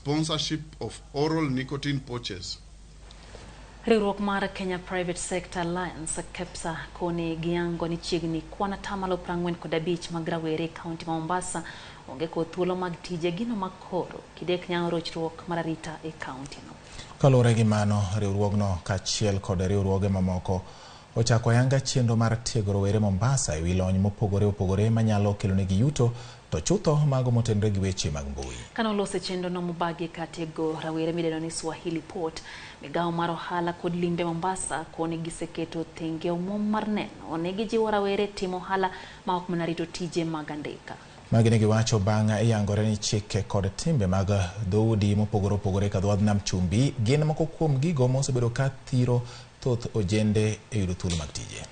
Sponsorship of oral nicotine pouches. Riwruok mar Kenya Private Sector Alliance KEPSA koni giyango ni chiegni kwan 45% mag rawere e kaunti ma Mombasa onge kod thuolo mag tije, gino makoro kidek nyawo rochruok mar arita e kaunti no. Kaluwore gi mano, riwruogno kaachiel kod riwruoge mamoko ochako ayanga chenro mar tiego rowere Mombasa ewi lony mopogore opogore manyalo kelonegi yuto, to chutho mago motenore gi weche mag mbui. Kane olose chenro no mobagi ka tiego rawere midendo ni Swahili Port, migawo mar ohala kod limbe Mombasa koni giseketo thenge omuom mar neno ni gijiwo rawere timo ohala ma ok mana rito tije mag andika. Magi ne giwacho bang' yangore ni chike kod timbe mag dhoudi mopogore opogore ka dho wadh nam chumbi gin moko kuom gigo mosebedo ka thiro thoth ojende e yudo thuolo mag tije.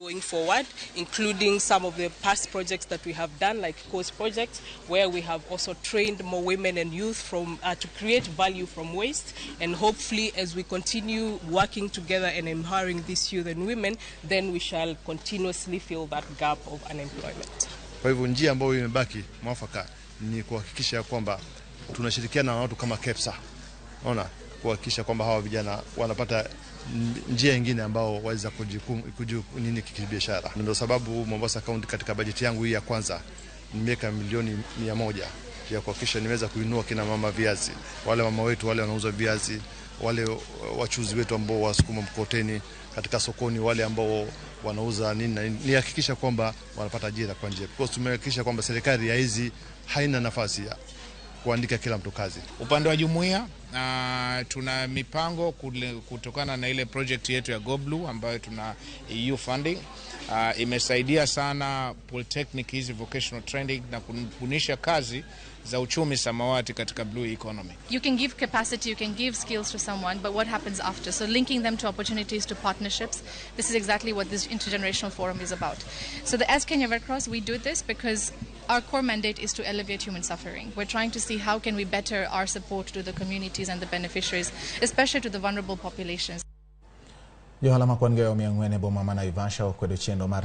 Going forward, including some of the past projects that we have done, like COSE project, where we have also trained more women and youth from to create value from waste. And hopefully, as we continue working together and empowering these youth and women, then we shall continuously fill that gap of unemployment. Kwa hivyo njia ambayo imebaki mwafaka ni kuhakikisha kwamba tunashirikiana na watu kama KEPSA, ona, kuhakikisha kwamba hawa vijana wanapata njia nyingine ambao waweza nini kibiashara. Ndio sababu Mombasa County katika bajeti yangu hii ya kwanza nimeweka milioni 100 ya kuhakikisha niweza kuinua kina mama viazi, wale mama wetu wale wanauza viazi, wale wachuzi wetu ambao wasukuma mkokoteni katika sokoni, wale ambao wanauza nini na nini, nihakikisha kwamba wanapata ajira kwa njia, because tumehakikisha kwamba serikali ya hizi haina nafasi ya kuandika kila mtu kazi. Upande wa jumuiya, tuna mipango kutokana na ile project yetu ya GoBlue ambayo tuna EU funding. Imesaidia sana polytechnic hizi vocational training na kubunisha kazi za uchumi samawati katika blue economy. You can give capacity, you can give skills to someone, but what happens after? So linking them to opportunities, to partnerships, this is exactly what this intergenerational forum is about. So as Kenya Red Cross, we do this because our core mandate is to alleviate human suffering. We're trying to see how can we better our support to the communities and the beneficiaries, especially to the vulnerable populations. Johala ma kwan gi 400 e boma ma Naivasha okwedo chenro mar